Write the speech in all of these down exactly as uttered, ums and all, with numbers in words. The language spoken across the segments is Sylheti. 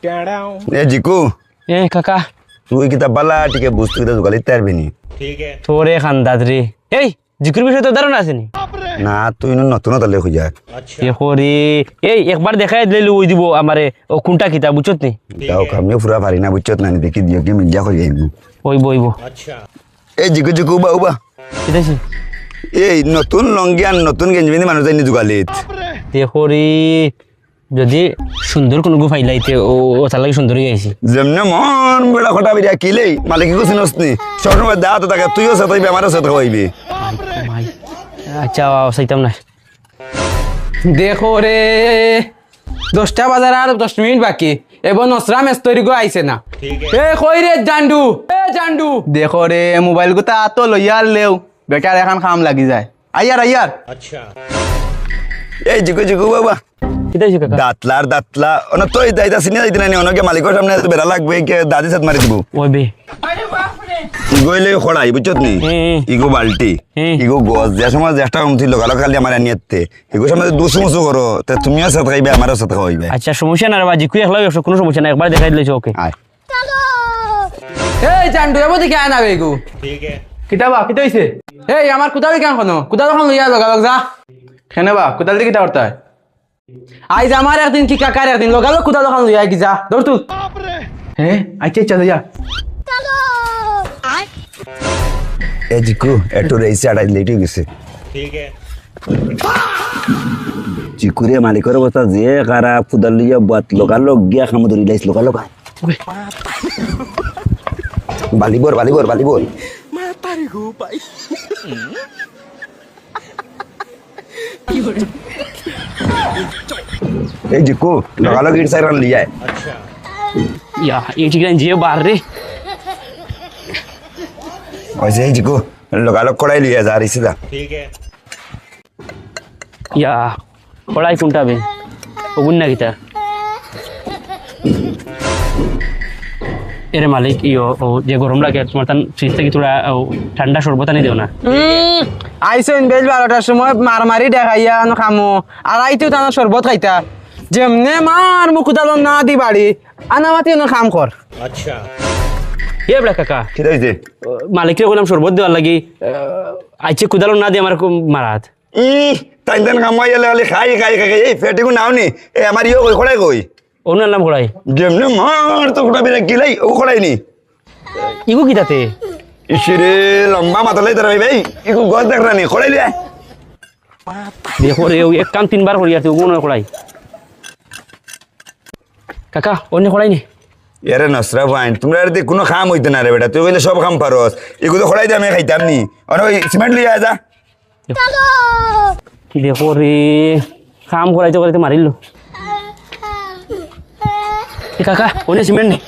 এ জিকু, এ কাকা, তুই কিতা বালা টিকে বুঝ, তুই কিতা জুগালিত পারবি নি? তোরে খান্দাত রে। এই জিকুর বিষয়ে তো ধারণা আছে নি? না, তুই নু নতুন তালে খুঁজা। এ করি, এই একবার দেখাই দিলে ওই দিব আমারে, ও কোনটা কিতা বুঝছত নি? যাও, আমিও পুরা পারি না, বুঝছত না নি? দেখি দিও কি মিলিয়া করি আইবো। ওইব, ওইব। এই জিকু জিকু, উবা উবা। কিতা অইছে? এই নতুন লঙ্গি আর নতুন গেঞ্জি পিন্ধি মানুষ যায়নি জুগালিত। এ করি, যদি সুন্দর কোনো গু পাইলাইতে, ও, ও তার লাগি সুন্দর অইয়া আইছে। যেমনে মন বেড়া খটা বেরিয়া কিলেই, মালিক ইগু চিনস নি? সবসময় দাঁত থাকে, তুইও সেত অইবে, আমারও সেত খাওয়াইবে। মাই, আচ্ছা, ও চাইতাম না। দেখো রে, দশটা বাজার আর দশ মিনিট বাকি, এবং নসরা মেস্তরি গো আইছে না। এ কই রে জান্ডু, এ জান্ডু। দেখো রে, মোবাইল গুতা আতো লইয়া আরলেও, বেটার এখন কাম লাগি যায়। আইয়ার, আইয়ার। এই জিকু জিকু বাবা। কিতা অইছে কাকা? দাঁতলার দাঁতলা। অন তো ইতা, ইতা চিনিয়া যাইতে নানি, অনকে মালিকর সামনে এত বেড়া লাগবে, কে দাদি সাত মারি দিব। ওই বে। ইগো অইলে খড়াই, বুঝছত নি? হুম। ইগো বালতি। হুম। ইগো গছ, যে সময় যে একটা উন্নতি লগালগ খালি আমার আনিয়াতে। ইগো সামনে দুসু মুসু করো, তে তুমিও সাত খাইবে, আমারও সাত খাওয়াইবে। আচ্ছা, সমস্যা না রে বাজি, কুই একলা ব্যবসা, কোনো সমস্যা না, একবার দেখাই দিলে ওকে। আয়। এই জান্ডু, এবো দেখি আয় না বে ইগু। কিতা বা, কিতা অইছে? এই আমার কুদাল কেন কোনো? কুদাল এখন লইয়া লগালগ যা। কেনে বা, কুদাল দি কিতা করতায়? আইজ আমার একদিন কি কাকার একদিন, লগালগ কুদাল ওখান লইয়া গি যা, দৌড় তুল। হে, আচ্ছা, আচ্ছা, লইয়া। এ জিকু, একটু রেইসে আড়াই লেট অই গেছে। জিকুরে মালিকর অবস্থা যে খারাপ, কুদাল লইয়া বাত লগালগ গিয়া কামো ধরি লাইছ, লগালগ আয়। বালিবর, বালিবর, বালিবর। এই জিকু, লগালগ ইট সাইরান লিয়ায়। ইয়া, এই ঠিক আছে, যে বার রে। ওই যে এই জিকু, লগালগ কড়াই লিয়া যা, রিসি দা। ইয়া, কড়াই কোনটা বে? ওগুন না কিতা? এরে মালিক, ইয়ো, ও যে গরম লাগে, তোমার তান ফ্রিজ থাকি থুড়া, ও, ঠান্ডা শরবত আনি দেও না। হুম, আইছইন বেইল বারোটার সময় মারামারি দেখাইয়া আনো খামো, আর আইতেও তানো শরবত খাইতা। যেমনে মার মুখ উদালো না দি বাড়ি, আনামাতি অনো কাম কর। এ বেটা কাকা, কিতা অইছে? মালিকরে কইলাম শরবত দেওয়ার লাগি, আহ, আইছে কুদালো না দি আমার খুব মারাত। ই, তাইন তাইন কামাই এলে খালি খাই, খাই, খাই, খাই, এই ফেটিগু নাও নি? এ, আমার ইয়ো কই, খড়াই কই? অন্য নাম খড়াই। যেমনে মার তো খড়া বেটা গিলাই, ও খড়াই নি। ইগু কিতাতে? ইসিরে, লম্বা মাথা লই তার ভাই, ভাই, ইগু গছ দেখ না নি, খড়াই দে। দেখো রে, ওই এক কাম তিনবার করি আর তুই, ওগুন খড়াই। কাকা, অন্য খড়াই নি? এরে নসরা ভাইন, তোমরা এর দিয়ে কোনো কাম অইতো না রে বেটা, তুই কইলে সব কাম পারস। ইগু তো খড়াই দে আমি খাইতাম নি। অনে ওই সিমেন্ট লইয়া যা। দেখো রে, কাম করাইতে করাইতে মারিল। এ কাকা, অনে সিমেন্ট নি?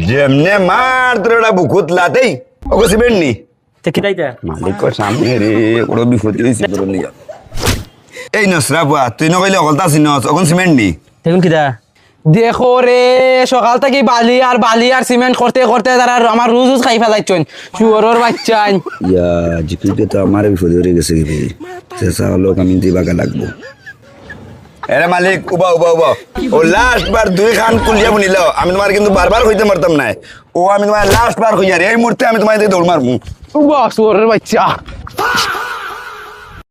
যেমনে মার তোর বেটা বুকুত লাতেই, ওগো সিমেন্ট নি? তে কিতা ইতা? মালিকর সামনে রে, বড় বিপদ অইছে তোর লিয়া। এই নসরা বুয়া, তুই না কইলে অকলতা চিনস, ওগুন সিমেন্ট নি? দেখুন কিতা? দেখো রে, সকাল থাকি বালি আর বালি আর সিমেন্ট করতে করতে তারা আমার রুজ রুজ খাই ফেলাইছইন। শুয়োরর বাচ্চাইন। ইয়া, জিকুকে তো আমার বিপদে পড়ে গেছে কি বে? শেষা হলো, আমি দিবাগা লাগবো। এরে মালিক, উবা, উবা, উবা। ও লাস্ট বার দুই খান কুলিয়া বুনিল, আমি তোমার কিন্তু বারবার কইতে পারতাম না। ও আমি তোমার লাস্ট বার কইয়ার, এই মুহূর্তে আমি তোমার দৌড় মারবো। উবা, শুয়োরর বাচ্চা।